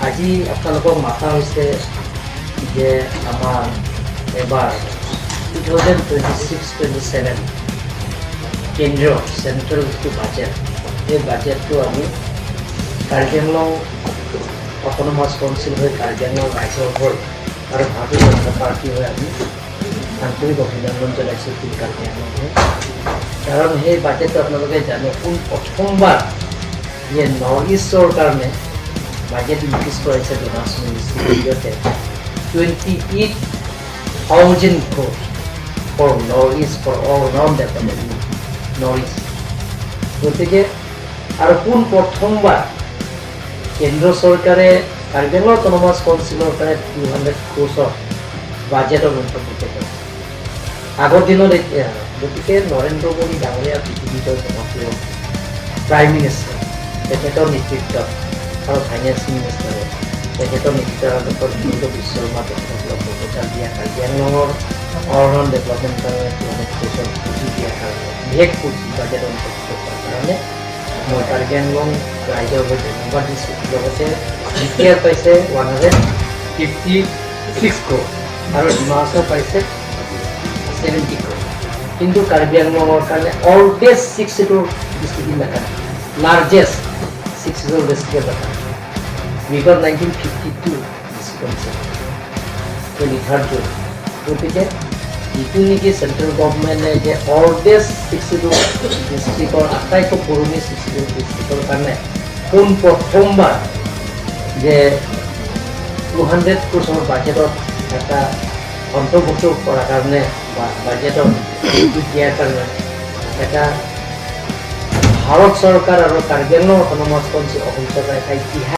আজি আপোনালোকক মাতা হৈছে যে আমাৰ এবাৰ 2026-27 কেন্দ্ৰীয় চেণ্ট্ৰেল যিটো বাজেট, সেই বাজেটটো আমি কাৰ্বি আংলং অট'নমাছ কাউন্সিল হৈ, কাৰ্বি আংলং ৰাইজৰ হৈ আৰু ভাৰতীয় জনতা পাৰ্টী হৈ আমি আন্তৰিক অভিনন্দন জনাইছোঁ ফিল কাৰ্বি আংলং হৈ। কাৰণ সেই বাজেটটো আপোনালোকে জানে, পোন প্ৰথমবাৰ যে নৰ্থ ইষ্টৰ কাৰণে বাজেট ইনক্ৰিজ কৰাইছে ডনেশ্যন জৰিয়তে 28,000 crore for North East, for all non development North East। গতিকে আৰু পোন প্ৰথমবাৰ কেন্দ্ৰ চৰকাৰে কাৰ্বি আংলং অট'নমাছ কাউন্সিলৰ কাৰণে 200 ক্ৰ'ৰ্ছৰ বাজেটত অন্তৰ্ভুক্ত কৰে আগৰ দিনত। এতিয়া গতিকে নৰেন্দ্ৰ মোদী ডাঙৰীয়া, পৃথিৱীৰ জনপ্ৰিয় প্ৰাইম মিনিষ্টাৰ, তেখেতৰ নেতৃত্বত আৰু ফাইনেন্স মিনিষ্টাৰে, তেখেতৰ নেতৃত্বত আৰু ডক্টৰ হিমন্ত বিশ্ব শৰ্মা, তেখেতসকলক প্ৰপ'জাল দিয়া, কাৰ্বি আংলঙৰ অৰণ ডেভেলপমেণ্ট কাৰণে 200 ক্ৰ'ৰ্ছৰ পুঁজি দিয়াৰ কাৰণে, বিশেষ পুঁজি বাজেট অন্তৰ্ভুক্ত কৰাৰ কাৰণে মই কাৰ্বি আংলং ৰাইজৰ হৈ ধন্যবাদ দিছোঁ। লগতে বি টি আৰ পাইছে 156 ক্ৰ'ৰ আৰু ডিমা হাছাও পাইছে 70 ক্ৰ'ৰ। কিন্তু কাৰ্বি আংলঙৰ কাৰণে oldest sixth schedule district in the country, largest sixth schedule district in the country. We got 1952 district council, 23rd June। গতিকে যিটো নেকি চেণ্ট্ৰেল গভমেণ্টে যে অল্ডেষ্ট ছিক্স চিডিউল ডিষ্ট্ৰিক্টৰ, আটাইতকৈ পুৰণি ছিক্স চিডিউল ডিষ্ট্ৰিক্টৰ কাৰণে পোন প্ৰথমবাৰ যে 200 ক্ৰ'ৰ্ছৰ বাজেটত এটা অন্তৰ্ভুক্ত কৰাৰ কাৰণে বা বাজেটত দিয়াৰ কাৰণে এটা ভাৰত চৰকাৰ আৰু কাৰ্বি আংলং অট'নমাছ কাউন্সিল, অসম চৰকাৰ এটা ইতিহাস।